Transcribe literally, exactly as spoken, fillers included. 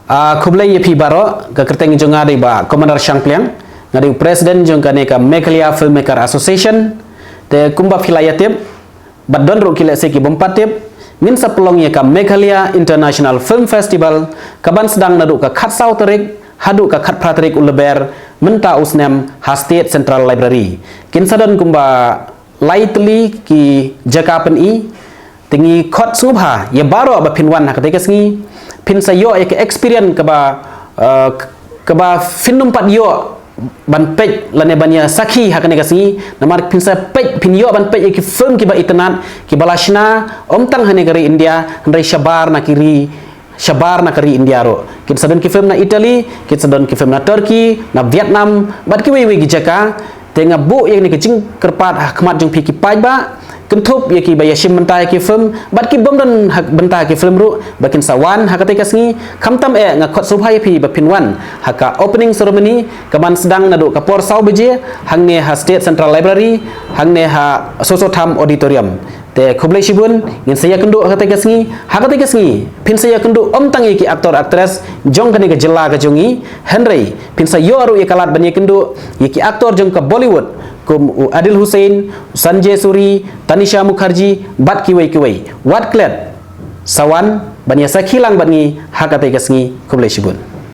Ah, khublei ïa phi baroh, ka kyrteng jong nga dei Bah Commander Shangpliang, nga dei u president jong kane ka Meghalaya Filmmaker Association. Te kumba phi la ïa tip, bad don ruh ki lehse ki bym pat tip, ngin sa pynlong ïa ka Meghalaya International Film Festival, kaban sdang naduh ka khatsaw tarik haduh ka khatphra tarik u Lber mynta u snem ha State Central Library. Kin sa don kumba lai tylli ki jaka pyni. Te ngi khot sngewbha ïa baroh ba phin wan ha katei ka sngi, phin sa ïoh ïa ka experience kaba, eh, kaba phin ym pat ïoh ban peit lane ban ïa sakhi ha kane ka sngi. Namar phin sa peit, phin ïoh ban peit ïa ki film kiba itynnad, kiba la shna ym tang ha ne ka ri India, hynrei shabar na ki ri, shabar na ka ri India ruh. Kin sa don ki film na Italy, kin sa don ki film na Turkey, na Vietnam, bad kiwei wei ki jaka. Te nga buh ïa kane ka jingkyrpad ha khmat jong phi ki paidbah, kynthup ïa kiba ïa shim bynta ïa ki film bad ki bym don ha bynta ki film ruh, ba kin sa wan ha katei ka sngi. Khamtam eh, nga khot sngewbha ïa phi ba phin wan ha ka opening ceremony, kaban sdang naduh ka por saw baje, hangne ha State Central Library, hangne ha Soso Tham Auditorium. Te khublei shibun, ngin sa ïakynduh ha katei ka sngi. Ha katei ka sngi phin sa ïakynduh ym tang ïa ki actor actress jong kane ka jylla ka jong ngi, hynrei phin sa ïoh ruh ïa ka lad ban ïakynduh ïa ki actor jong ka Bollywood, kum u Adil Hussain, u Sanjay Suri, Tanisha Mukherjee, bad kiwei kiwei. Wat klet, sa wan ban ïa sakhi lang bad ngi ha katei ka sngi. Khublei shibun.